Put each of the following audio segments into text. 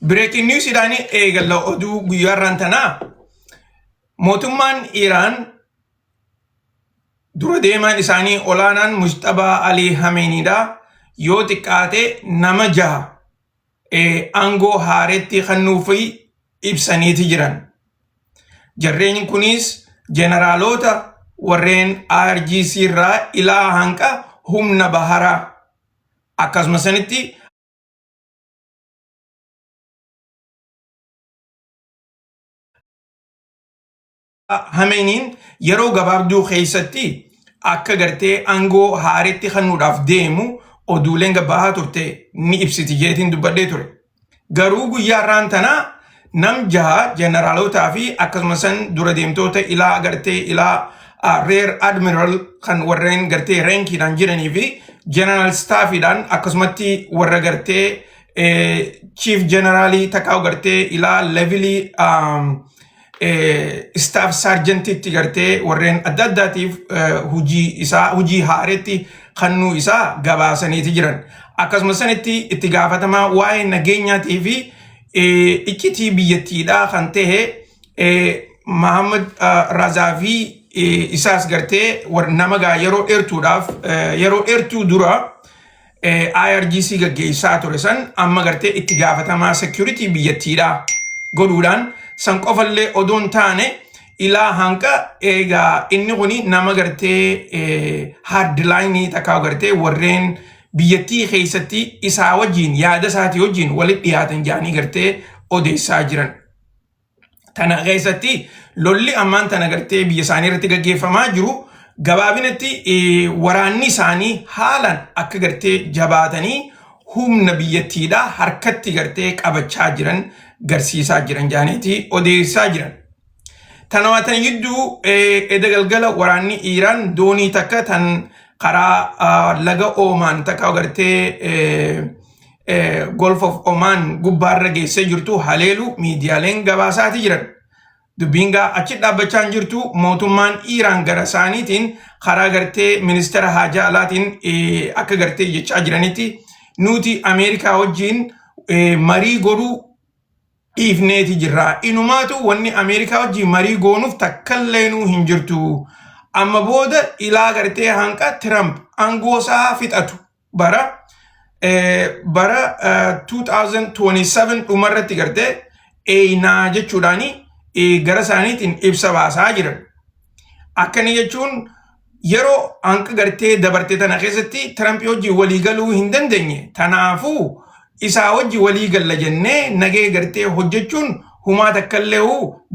Breaking news idhaan eegalla oduu guyyaa irraan tanaa. Mootummaan Iraan dura deemaan isaanii olaanaan Mujtabaa Alii Hameeniidha. Yoo xiqqaate nama jaha aangoo haareetti kennuufi ibsaniiti jiran. Jarreen kunis jeneraalota warreen IRGC irraa ilaa hanqa humna baharaa akkasuma sanitti Hameeniin yeroo gabaabduu keessatti akka gartee aangoo haaretti kennuudhaaf deemu oduuleen gabaahaa turte ni ibsiti jeetiin dubbadhee ture. Garuu guyyaa irraan tanaa nam jaha jeneralotaa fi akkasuma san dura deemtoota ilaa gartee ilaa rear admiral kan warreen gartee reenkiidhaan jiranii fi general staffiidhaan akkasumatti warra gartee chief generaalii takkaa gartee ilaa levelii staff sergeantitti gartee warreen adda addaatiif hojii isaa hojii haaretti kennuu isaa gabaasaniiti jiran. Akkasuma sanitti itti gaafatamaa waa'ee nageenyaatii fi iccitii biyyattiidhaa kan ta'e Mahammad Razaavii isaas gartee nama gaa yeroo dheertuudhaaf yeroo dheertuu dura IRGC gaggeessaa ture san amma gartee itti gaafatamaa security biyyattiidhaa godhuudhaan san qofallee odoon taane ilaa hanqa eegaa inni kuni nama gartee hardline takkaa gartee warreen biyyattii keessatti isaa wajjin yaada isaatii wajjin walitti dhiyaatan jedhanii gartee odeessaa jiran. Tana keessatti lolli ammaan tana gartee biyya isaanii irratti gaggeeffamaa jiru gabaabinatti waraanni isaanii haalaan akka gartee jabaatanii humna biyyattiidhaa harkatti gartee qabachaa jiran garsiisaa jiran jaaniiti odeessaa jiran. Tana tan gidduu eda galgala waraanni Iiraan doonii takka tan karaa laga Oomaan takka gartee Gulf of Oman gubbaarra geessee jirtu haleelu miidiyaaleen gabaasaati jiran. Dubbiin gaa achi dhaabbachaa hin jirtu. Mootummaan Iiraan gara isaaniitiin karaa gartee ministeera haajaa alaatiin akka gartee jechaa jiranitti nuti Ameerikaa wajjin marii godhuu dhiifneeti jirra. Inumaatu wanni Ameerikaa wajjin marii goonuuf takkallee nuu hin jirtu. Amma booda ilaa gartee hanqa Trump aangoo isaa fixatu bara 2027 dhumarratti gartee eeynaa jechuudhaani gara isaaniitiin ibsa baasaa jiran. Akkana jechuun yeroo hanqa gartee dabarte tana keessatti Trump wajjin walii galuu hin dandeenye. Tanaafuu isaa wajjin walii galla jennee nagee gartee hojjechuun humaa takkallee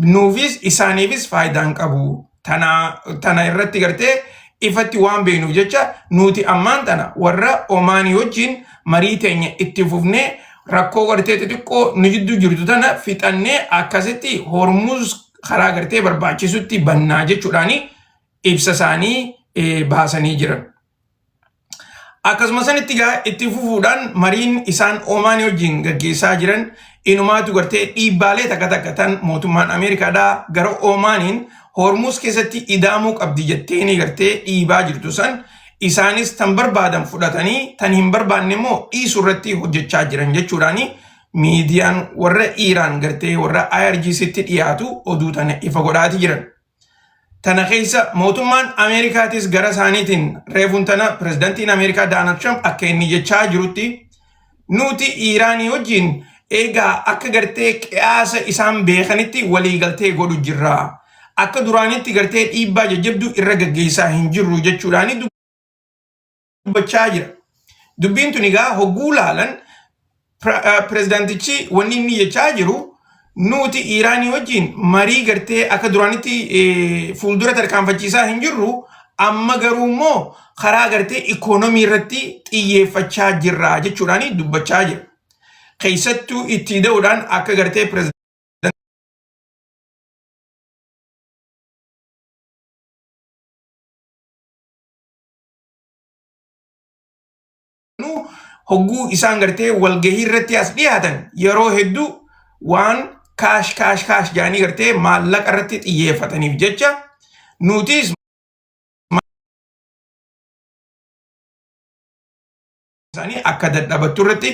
nuufis isaaniifis faayidaa hin qabu. Tana irratti gartee ifatti waan beeknuuf jecha nuti ammaan tana warra Omaanii wajjin marii teenya itti fufnee rakkoo gartee xixiqqoo nu jidduu jirtu tana fixannee akkasitti Hormuz karaa gartee barbaachisutti bannaa jechuudhaani ibsa isaanii baasanii jiran. Akkasuma sanitti gaa itti fufuudhaan mariin isaan Omaanii wajjin gaggeessaa jiran inumaatu gartee dhiibbaalee takka takka tan mootummaan Ameerikaadhaa gara Omaaniin Hormuz keessatti idaamuu qabdi jetteeni gartee dhiibaa jirtu san isaanis tan barbaadan fudhatanii tan hin barbaanne immoo dhiisuu irratti hojjechaa jiran jechuudhaani miidiyaan warra Iiraan gartee warra IRGCtti dhiyaatu oduu tana ifa godhaati jiran. Tana keessa mootummaan Ameerikaatis gara isaaniitiin reefuun tana pirezidantiin Ameerikaa Daanald Trump akka inni jechaa jirutti nuti Iiraanii wajjin eegaa akka gartee qiyaasa isaan beekanitti waliigaltee godhu jirra. Akka duraanitti gartee dhiibbaa jajjabduu irra gaggeessaa hin jirru jechuudhaan dubbachaa jira. Dubbiin tun egaa hogguu laalan pirezidaantichi wanni inni jechaa jiru nuti Iiraanii wajjin marii gartee akka duraanitti fuuldura tarkaanfachiisaa hin jirru, amma garuu immoo karaa gartee ikoonomii irratti xiyyeeffachaa jirra jechuudhaan dubbachaa jira. Keessattuu itti da'uudhaan akka gartee hogguu isaan gartee walgahii irratti as dhiyaatan yeroo hedduu waan cash cash cash jedhanii gartee maallaqa irratti xiyyeeffataniif jecha nutis isaanii akka dadhabattu irratti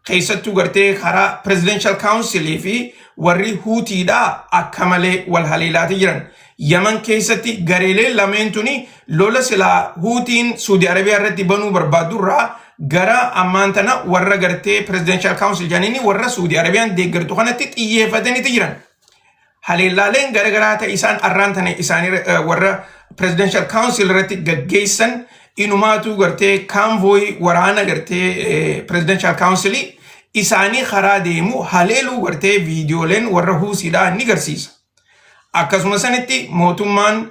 Keessattuu gartee karaa Presidential Council fi warri Huutiidhaa akka malee wal haleelaati jiran. Yaman keessatti gareeleen lameen tuni lola silaa Huutiin Suudi Arabiyaa irratti banuu barbaadurraa gara ammaan tana warra gartee Presidential Council jedhaniini warra Suudi Arabiyaan deeggartu kanatti xiyyeeffataniiti jiran. Haleellaaleen garagaraa ta'e isaan arraan tana isaanii warra Presidential Council irratti gaggeessan, inumaatu gartee convoy waraana gartee Presidential Council isaanii karaa deemu haleeluu gartee viidiyooleen warra Huusiidhaa ni garsiisa. Akkasuma sanitti mootummaan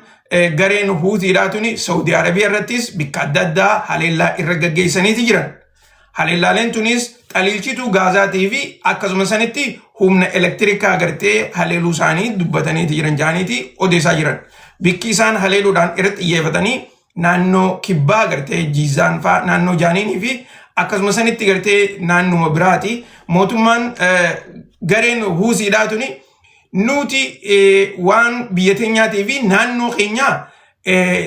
gareen Huutiidhaa tuni Saudi Arabiyaa irrattis bikka adda addaa haleellaa irra gaggeessaniiti jiran. Haleellaaleen tunis xaliilchituu Gaazaatii fi akkasuma sanitti humna elektirikaa gartee haleeluu isaanii dubbataniiti jiran jaaniiti odeessaa jiran. Bikki isaan haleeluudhaan irratti xiyyeeffatanii naannoo kibbaa gartee Jiizaan fa'aa naannoo jaaniinii fi akkasuma sanitti gartee naannuma biraati. Mootummaan gareen Huusiidhaa tuni nuti waan biyya teenyaatii fi naannoo keenyaa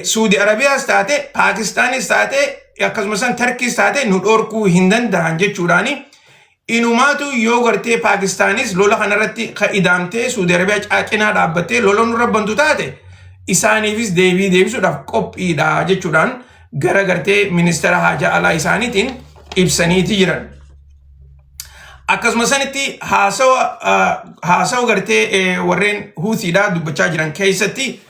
Suudi Arabiyaas taate, Paakistaanis taate, akkasumas san Tarkiis taate nu dhorkuu hin danda'an jechuudhaani, inumaatu yoo gartee Paakistaanis lola kanarratti ka idaamtee Suudi Arabiyaa cinaa dhaabbattee lola nurra bantu taate, isaaniifis deebii deebisuudhaaf qophiidha jechuudhaan gara gartee ministeera haajaa alaa isaaniitiin ibsaniiti jiran. Akkasuma sanitti haasawa gartee warreen Huutiidhaa dubbachaa jiran keessatti,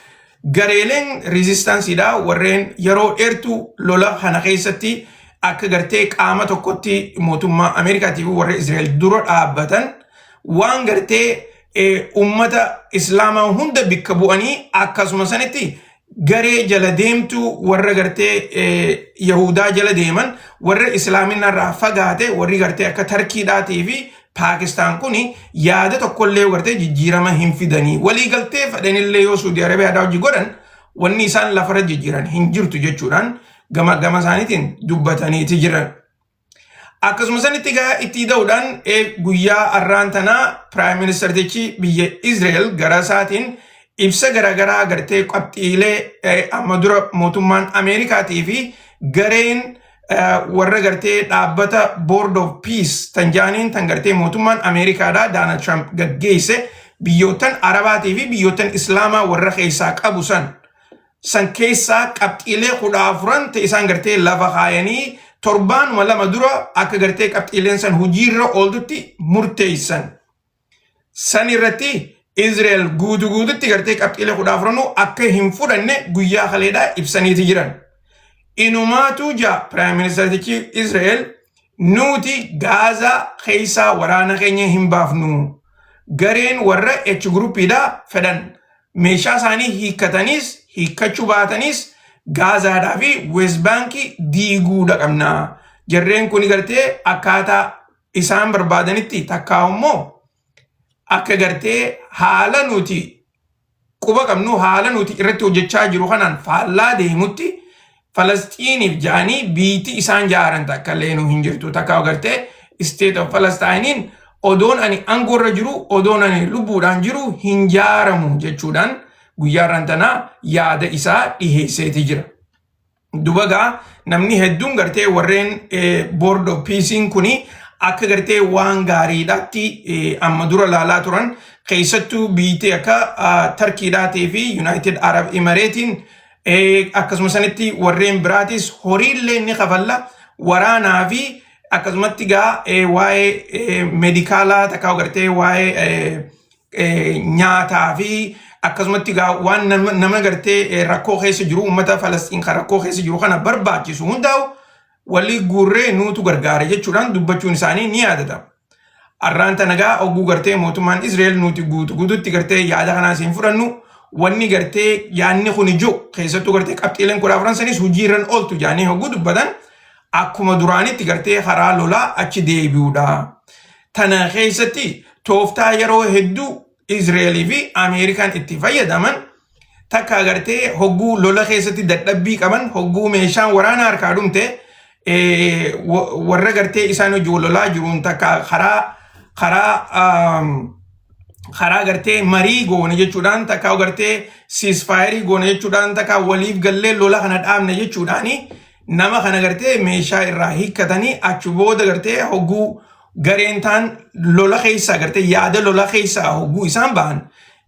gareeleen resistanceiidhaa warreen yeroo dheertuu lola kana keessatti akka gartee qaama tokkotti mootummaa Ameerikaatii fi warra Israa'el dura dhaabbatan, waan gartee ummata Islaamaa hunda bikka bu'anii, akkasuma sanitti garee jala deemtuu warra gartee Yahudaa jala deeman, warra Islaaminarraa fagaate, warri gartee akka Tarkiidhaatii fi Paakistaan kuni yaada tokkollee gartee jijjiirama hin fidanii, waliigaltee fedhanillee yoo Suudi Arabiyaadhaa hojii godhan wanni isaan lafarra jijjiiran hin jirtu jechuudhaan gama gama isaaniitiin dubbataniiti jiran. Akkasuma sanitti gaa itti da'uudhaan guyyaa arraan tanaa Prime Ministertichi biyya Israel gara isaatiin ibsa garaagaraa gartee qabxiilee amma dura mootummaan Ameerikaatii fi gareen warra gartee dhaabbata Board of Peace tan jaaniin, tan gartee mootummaan Ameerikaadhaa Donald Trump gaggeesse, biyyoottan Arabaatii fi biyyoottan Islaamaa warra keessaa qabu san keessaa qabxiilee 14 ta'e isaan gartee lafa kaayanii torbaanuma 2 dura akka gartee qabxiileen san hojiirra ooltutti murteessan. San irratti Israel guutuu guututti gartee qabxiilee 14nuu akka hin fudhanne guyyaa kaleedhaa ibsaniiti jiran. Inumaatu jaa Prime Ministertichi Israel, nuti Gaazaa keessaa waraana keenya hin baafnu. Gareen warra H groupiidhaa fedhan meeshaa isaanii hiikkataniis hiikkachuu baataniis Gaazaadhaa fi West Baankii diiguudha qabna. Jarreen kun gartee akkaataa isaan barbaadanitti takkaa immoo akka gartee haala nuti quba qabnu, haala nuti irratti hojjechaa jiru kanaan faallaa deemutti, Falasxiiniif ja'anii biitti isaan jaaran takka illee nu hin jirtu. Takka gartee State of Palestiniin odoon ani aangoorra jiru, odoon ani lubbuudhaan jiru hin jaaramu jechuudhaan guyyaa irraan tanaa yaada isaa dhiheesseeti jira. Dubagaa namni hedduun gartee warreen Board of Peacein kuni akka gartee waan gaariidhaatti amma dura laalaa turan. Keessattuu biitti akka Tarkiidhaatii fi United Arab Emirateiin, akkasuma sanitti warreen biraatis horiillee ni kafalla, waraanaa fi akkasumatti gaa waa'ee medicalaa takka gartee waa'ee nyaataa fi akkasumatti gaa waan nama gartee rakkoo keessa jiru, uummata Falastiin kan rakkoo keessa jiru kana barbaachisu hundaa'u walii guurree nuutu gargaara jechuudhaan dubbachuun isaanii ni yaadatama. Arraan tana gaa oguu gartee mootummaan Israa'el nuti guutu guututti gartee yaada kanaas hin fudhannu, wanni gartee yaadni kun ijoo keessattuu gartee qabxiileen 14 sanis hojii irran ooltu jaanii hogguu dubbatan, akkuma duraanitti gartee karaa lolaa achi deebi'uudha. Tana keessatti tooftaa yeroo hedduu Israa'elii fi Ameerikaan itti fayyadaman takka gartee hogguu lola keessatti dadhabbii qaban, hogguu meeshaan waraana harkaa dhumte, warra gartee isaan hojii lolaa jiruun takka karaa gartee marii goone jechuudhaan, takka gartee ceasefire goone jechuudhaan, takka waliif gallee lola kana dhaabne jechuudhaani, nama kana gartee meeshaa irraa hiikkatanii achi booda gartee hogguu Gareen taan lola keessaa gartee yaada lola keessaa hogguu isaan ba'an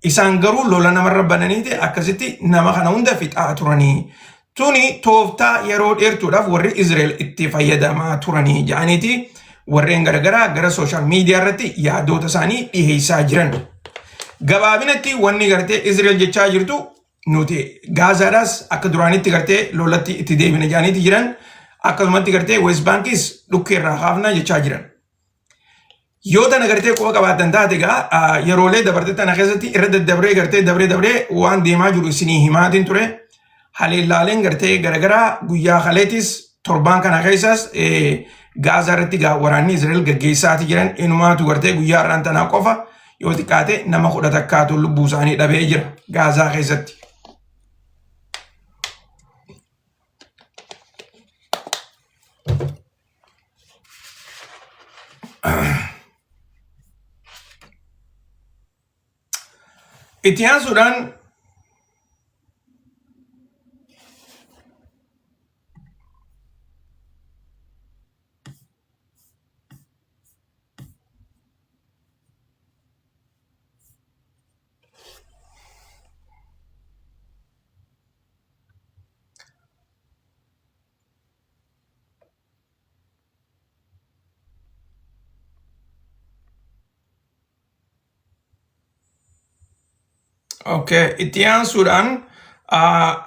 isaan garuu lola namarra bananiiti akkasitti nama kana hunda fixaa turanii. Tuni tooftaa yeroo dheertuudhaaf warri Israel itti fayyadamaa turanii jedhaniiti warreen garagaraa gara social media irratti yaadoota isaanii dhiheessaa jiran. Gabaabinatti wanni gartee Israel jechaa jirtu nuti Gaazaadhaas akka duraanitti gartee lolatti itti deebina jedhaniiti jiran akkasumatti gartee West Bankis dhukkee irraa kaafna jechaa jiran. Yoo tana gartee quba qabaattan taate egaa yeroolee dabarte tana keessatti irra daddabree gartee dabree dabree waan deemaa jiru isinii himaatiin ture. Haleellaaleen gartee garagaraa guyyaa kaleetis torbaan kana keessaas Gaazaa irratti waraanni Israa'el gaggeessaati jiran inumaatu gartee guyyaa har'aan tanaa qofa yoo xiqqaate nama 11tu lubbuu isaanii dhabee jira Gaazaa keessatti. Itti aansuudhaan Okay, itti aansuudhaan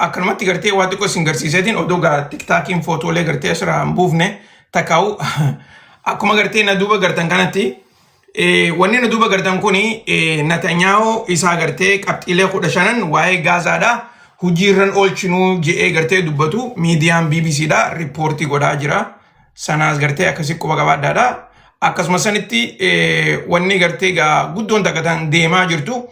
akkanumatti gartee waa xiqqoo isin garsiiseetiin odoo gaa tiktaakiin footoolee gartee asirraa hin buufne takkaa'u akkuma gartee na duuba gartan kanatti wanni na duuba gartan kuni Netanyaahuu isaa gartee qabxiilee 15n waa'ee Gaazaadha hojiirran oolchinuu je'ee gartee dubbatu miidiyaan BBCdha riippoortii godhaa jira. Sanaas gartee akkasii quba qabaadhaadha. Akkasuma sanitti wanni gartee gaa guddoon takka tan deemaa jirtu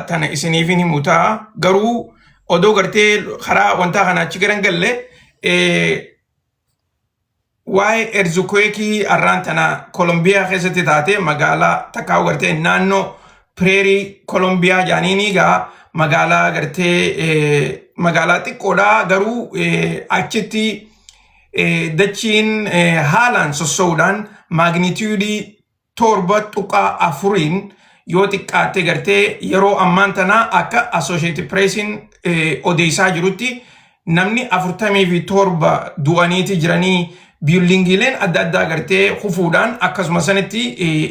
tana isiniifin himu ta'a. Garuu odoo gartee karaa wantaa kana achi garan galle waa'ee erzukuweekii har'aan tana Kolombiyaa keessatti taate magaalaa takkaa gartee naannoo pireerii Kolombiyaa jaaniinii gaa magaalaa gartee magaalaa xiqqoodha garuu achitti dachiin haalaan sossoo'uudhaan maagniitiyuudii 7.4n yoo xiqqaatte gartee yeroo ammaan tanaa akka Associated Pressiin odeessaa jirutti namni 47 du'aniiti jiranii biildingiileen adda addaa gartee kufuudhaan akkasuma sanitti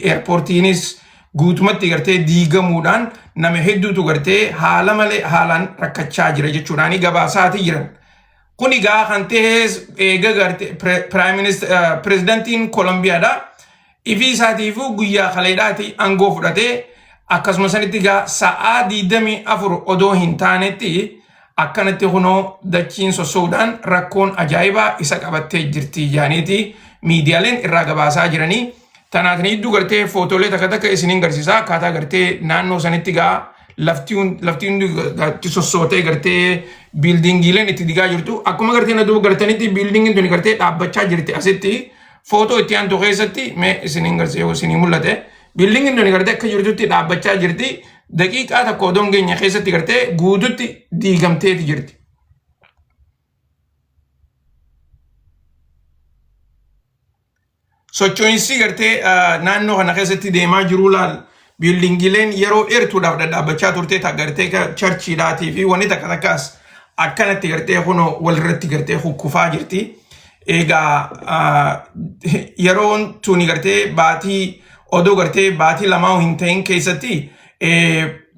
eerpoortiinis guutumatti gartee diigamuudhaan nama hedduutu gartee haala malee haalaan rakkachaa jira jechuudhaan gabaasaati jiran. Kun egaa kan ta'es eega garte pirezidantiin Kolombiyaadha. Ifii isaatiifuu guyyaa kaleedhaati aangoo fudhatee akkasuma sanitti egaa sa'aa 24 odoo hin taanetti akkanatti kunoo dachiin sosso'uudhaan rakkoon ajaa'ibaa isa qabattee jirti jaaniiti miidiyaaleen irraa gabaasaa jiranii. Tanaaf hedduu gartee footoolee takka takka isiniin garsiisaa akkaataa gartee naannoo sanitti gaa lafti lafti hundi itti sossootee gartee biildingiileen itti digaa jirtu akkuma gartee na duuba gartanitti biildingiin tuni gartee dhaabbachaa jirti asitti footoo itti aantu keessatti mee isiniin garsiisa yoo isinii mul'ate biildingiin tuni gartee akka jirtutti dhaabbachaa jirti daqiiqaa tokko odoo hin geenye keessatti gartee guututti diigamteeti jirti. Socho'iinsi gartee naannoo kana keessatti deemaa jiruu laal biildingiileen yeroo dheertuudhaaf dhadhaabbachaa turte ta gartee charchiidhaatii fi wanni takka takkaas akkanatti gartee kunoo walirratti gartee kukkufaa jirti. Egaa yeroon tuni gartee baatii odoo gartee baatii lamaa hin ta'in keessatti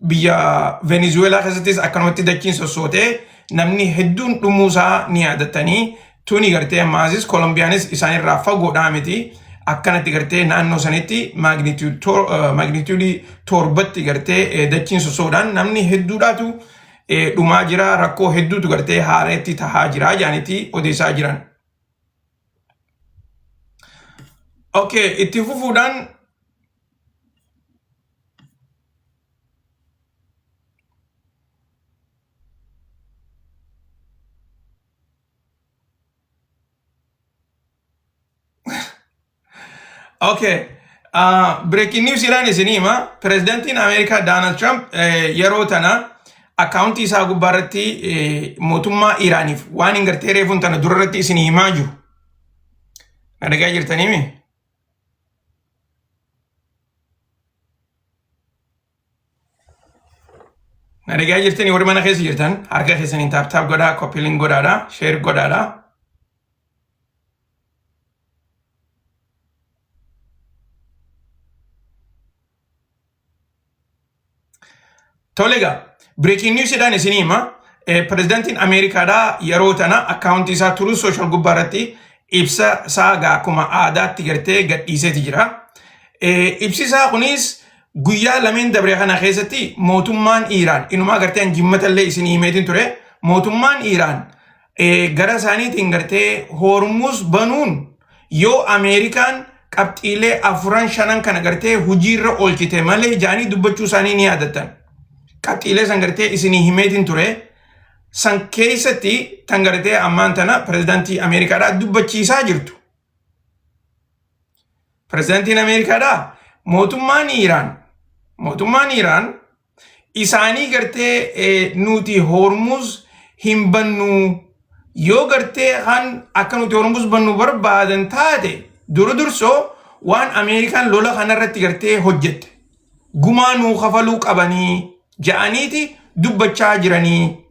biyya Venezuelaa keessattis akkanumatti dachiin sossootee namni hedduun dhumuusaa ni yaadattanii Tuni gartee ammaasis Kolombiyaanis isaanirraa fagoodhaa miti. Akkanatti gartee naannoo sanitti magnituudii 7tti gartee dachiin sosoodhaan namni hedduudhaatu dhumaa jira rakkoo hedduutu gartee haareetti tahaa jira jaanitti odeessaa jiran. Okay, itti fufuudhaan Okay. Breaking news irraan isinii hima. Pirezidantiin Ameerikaa Doonaald Trump yeroo tana akkaawuntii isaa gubbaa irratti mootummaa Iraaniif waan hin gartee reefuun tana dura irratti isinii himaa jiru. Na dhagaa jirtaniimi? Na dhagaa jirtanii warri mana keessa jirtan harka keessaniin tap tap godhaa, copy link godhaadha, share godhaadha. Tole egaa breaking newsdhaan isinii hima. Pirezidaantiin Ameerikaadhaa yeroo tana akkaawuntii isaa Truth Social gubbaa irratti ibsa isaa egaa akkuma aadaatti gartee gadhiiseeti jira. Ibsi isaa kunis guyyaa lameen dabre kana keessatti mootummaan Iiraan inumaa gartee an jimmata illee isinii himeetiin ture mootummaan Iiraan gara isaaniitiin gartee Hormuz banuun yoo Ameerikaan qabxiilee afuran shanan kana gartee hojiirra oolchite malee jaanii dubbachuu isaanii ni yaadattan. Qabxiilee san gartee isinii himeetiin ture. San keessatti tan gartee ammaan tana pirezidaantii Ameerikaadhaa dubbachiisaa jirtu. Pirezidaantiin Ameerikaadhaa mootummaan Iiraan isaanii gartee nuti Hormuz hin bannu, yoo gartee kan akka nuti Hormuz bannu barbaadan taate, dura dursoo waan Ameerikaan lola kanarratti gartee hojjette gumaa nuu kafaluu qabanii ja'aniiti dubbachaa jiranii.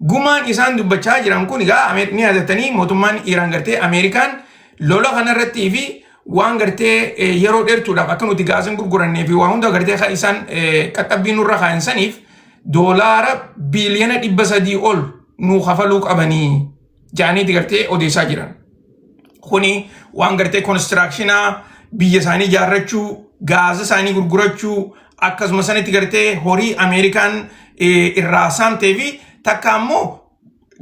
Gumaan isaan dubbachaa jiran kun egaa ni yaadattanii, mootummaan Iiraan gartee Ameerikaan lola kanarrattii fi waan gartee yeroo dheertuudhaaf akka nuti gaazin gurgurannee fi waa hunda gartee kan isaan qaqqabbii nurra kaayan saniif doolaara biiliyoona 300 ol nuu kafaluu qabanii jaaniiti gartee odeessaa jiran. Kuni waan gartee construction biyya isaanii ijaarrachuu, gaaza isaanii gurgurachuu, akkasuma sanitti gartee horii Ameerikaan irraa saamtee fi takka ammoo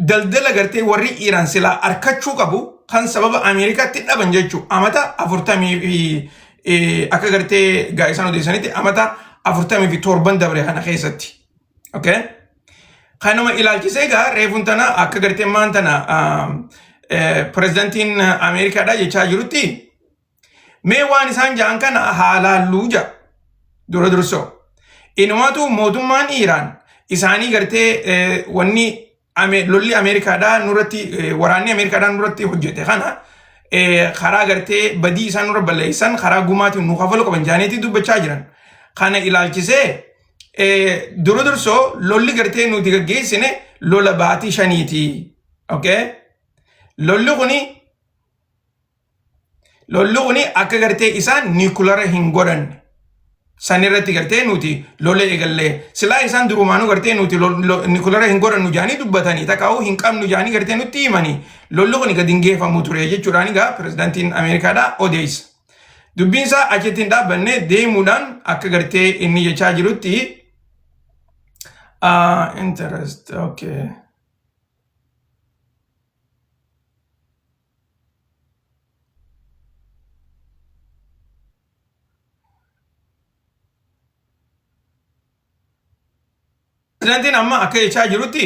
daldala gartee warri Iiraan silaa arkachuu qabu kan sababa Ameerikaatti dhaban jechuu amata 40 fi akka gartee gaa isaan odeessanitti amata 47n dabre kana keessatti. Okay? Kanuma ilaalchisee egaa reefuun tana akka gartee maan tana pirezidantiin Ameerikaadha jechaa jirutti, mee waan isaan ja'an kana haa laalluu ja'a dura dursoo. Inumatu mootummaan Iiraan isaanii gartee wanni lolli Ameerikaadhaa nurratti, waraanni Ameerikaadhaa nurratti hojjete kana karaa gartee badii isaan nurra balleessan karaa gumaatiin nu kafalu qaban jaaniitii dubbachaa jiran. Kana ilaalchisee dura dursoo lolli gartee nuti gaggeessine lola baatii 5ti. Okay? Lolli kuni akka gartee isaan nuclear hin godhanne. San irratti gartee nuti lola eegallee, silaa isaan durumaanuu gartee nuti nuclear hin godhannu jaanii dubbatanii, takkaa'uu hin qabnu jaanii gartee nutti himanii, lolli kuni gadi hin geeffamu ture jechuudhaan egaa pirezidaantiin Ameerikaadhaa odeessa. Dubbiin isaa achitti hin dhaabbanne. Deemuudhaan akka gartee inni jechaa jirutti interest, okay. Pirezidaantiin amma akka jechaa jirutti,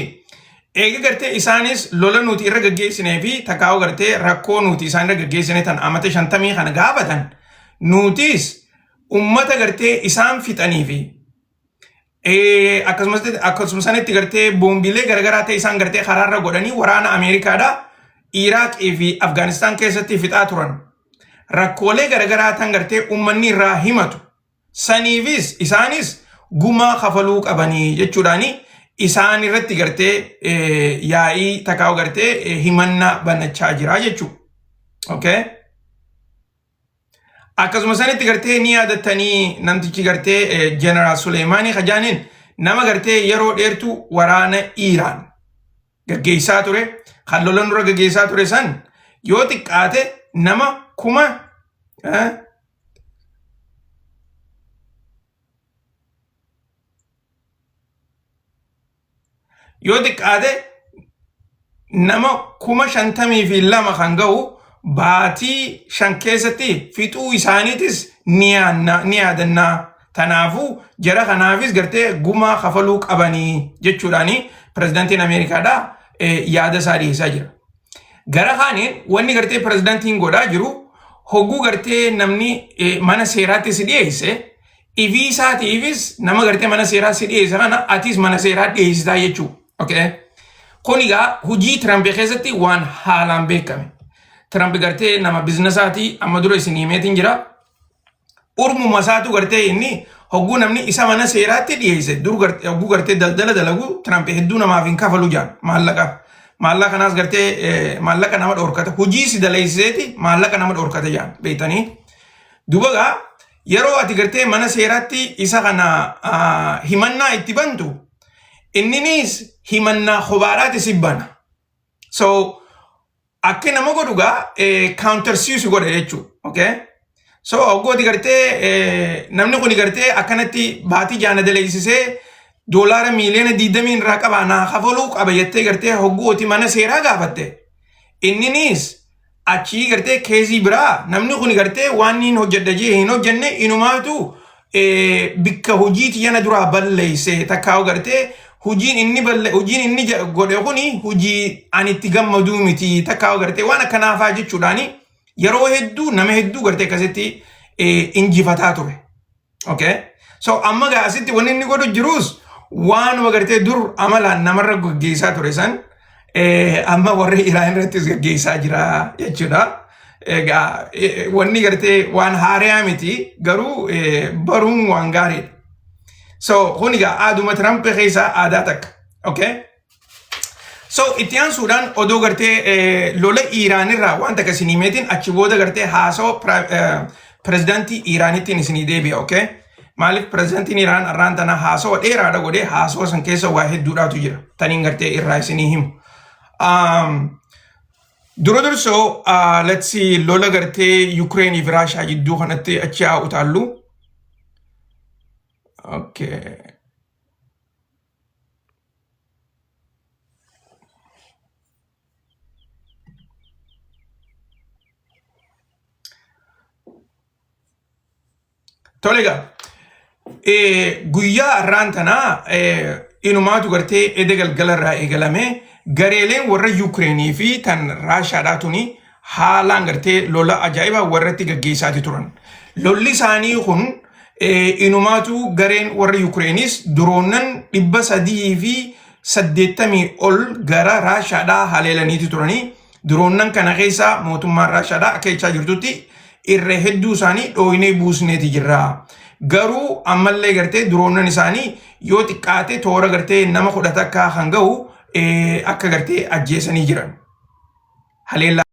eega gartee isaanis lola nuti irra gaggeessinee fi takkaa'uu gartee rakkoo nuti isaan irra gaggeessine tan amata 50 kana gaafatan, nutis ummata gartee isaan fixanii fi akkasuma sanitti gartee boombiilee garaagaraa ta'e isaan gartee karaarra godhanii waraana Ameerikaadhaa Iraaqii fi Afgaanistaan keessatti fixaa turan. Rakkoolee garaagaraa tan gartee uummanni irraa himatu. Saniifis isaanis gumaa kafaluu qabanii jechuudhaani isaan irratti gartee yaa'ii takkaa'u gartee himannaa banachaa jira jechuudha. Okay? Akkasuma sanitti gartee ni yaadattanii, namtichi gartee Jeneraal Suleemaanii Kajaaniin nama gartee yeroo dheertuu waraana Iiraan gaggeessaa ture, kan lola nurra gaggeessaa ture san, yoo xiqqaate nama kuma yoo xiqqaate nama 52,000 kan ga'u baatii 5 keessatti fixuu isaaniitis ni yaadannaa. Tanaafuu jara kanaafis gartee gumaa kafaluu qabanii jechuudhaani pirezidaantiin Ameerikaadhaa yaada isaa dhiyeessaa jira. Gara kaaniin wanni gartee pirezidaantiin godhaa jiru, hogguu gartee namni mana seeraatti si dhiyeesse, ifii isaatiifis nama gartee mana seeraa si dhiyeesse kana atis mana seeraa dhiyeessitaa jechuudha. Okay? Kun egaa hojii Tiraamp keessatti waan haalaan beekame. Tiraamp gartee nama businessaatii, amma dura isin himeetiin jira. Urmuma isaatu gartee inni Hogguu namni isa mana seeraatti dhiyeesse dur hogguu gartee daldala dalagu Tiraamp hedduu namaaf hin kafalu jaan maallaqa. Maallaqa kanaas gartee maallaqa nama dhoorkata. Hojii si daleessiseeti maallaqa nama dhoorkata jaan beektanii. Duuba gaa yeroo ati gartee mana seeraatti isa kana himannaa itti bantu inninis himannaa kobaadhaati si bana. So akka nama godhu gaa counter sue godha jechuudha. Okay? So hoggooti gartee namni kun gartee akkanatti baatii jaana daleessisee doolaara miiliyoona 20 irraa qaba naa kafaluu qaba jettee gartee hoggooti mana seeraa gaafatte. Inninis achii gartee case biraa namni kun gartee waan inni hojjedha jee hin hojjenne, inumaatu bikka hojii tiyyana duraa balleesse takkaa'u gartee hojiin inni balle hojiin inni godhe kuni hojii ani itti gammaduu miti takkaa'u gartee waan akkanaafaa jechuudhaani yeroo hedduu nama hedduu gartee akkasitti injifataa ture. Okay? So amma gaa asitti wanni inni godhu jirus waanuma gartee dur amalaan namarra gaggeessaa ture san amma warri Iraan irrattis gaggeessaa jira jechuudha. Egaa wanni gartee waan haariyaa miti, garuu baruun waan gaariidha. So kun egaa aaduma Tiraamp keessaa aadaa takka. Okay? So itti aansuudhaan odoo gartee lola Iiraan irraa waan takka isinii meetiin achi booda gartee haasawaa pirezidaantii Iiraanittiin isinii deebi'a. Okay? Maaliif pirezidaantiin Iiraan har'aan tana haasawa dheeraadha godhee, haasawa san keessa waa hedduudhaatu jira. Taniin gartee irraa isinii himu. Dura dursoo, let's see, lola gartee Yukireenii fi Raashaa jidduu kanatti achi haa utaallu. Okay. Tole egaa guyyaa har'aan tanaa inumaatu gartee eda galgala irraa eegalame gareeleen warra Yukireenii fi tan Raashaadhaa tuni haalaan gartee lola ajaa'ibaa warratti gaggeessaati turan. Lolli isaanii kun inumaatu gareen warra Yukireenis duroonan 380 ol gara Raashaadhaa haleelaniiti turanii. Duroonnan kana keessaa mootummaan Raashaadhaa akka jechaa jirtutti irra hedduu isaanii dhooynee buusneeti jirra. Garuu ammallee gartee duroonnan isaanii yoo xiqqaate toora gartee nama 11 kan gahu akka gartee ajjeesanii jiran. Haleellaa